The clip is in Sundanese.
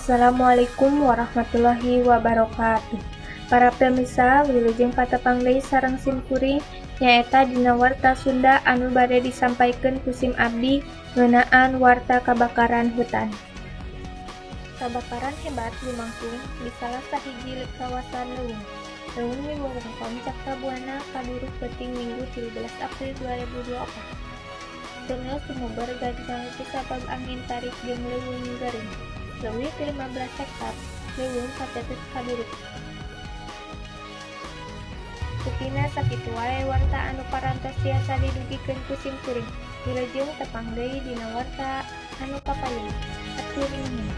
Assalamualaikum warahmatullahi wabarakatuh. Para pemirsa, wilujeng patepang deui sareng sim kuring, nyaeta dina Warta Sunda anu bade disampaikeun ku sim abdi ngeunaan warta kabakaran hutan. Kabakaran hebat lumangsung di salah sahiji kawasan leuweung. Leuweung di wewengkon Cakrabuana kaduruk peuting Minggu 13 April 2024. Seuneu sumebar gancang kusabab angin tarik jeung leuweung gering. Leuwih ti 15 hektar leuweung kacatet kaduruk. Upina sakitu wae warta anu parantos tiasa didugikeun ku sim kuring. Wilujeng tepang deui dina warta anu kapayun. Hatur nuhun.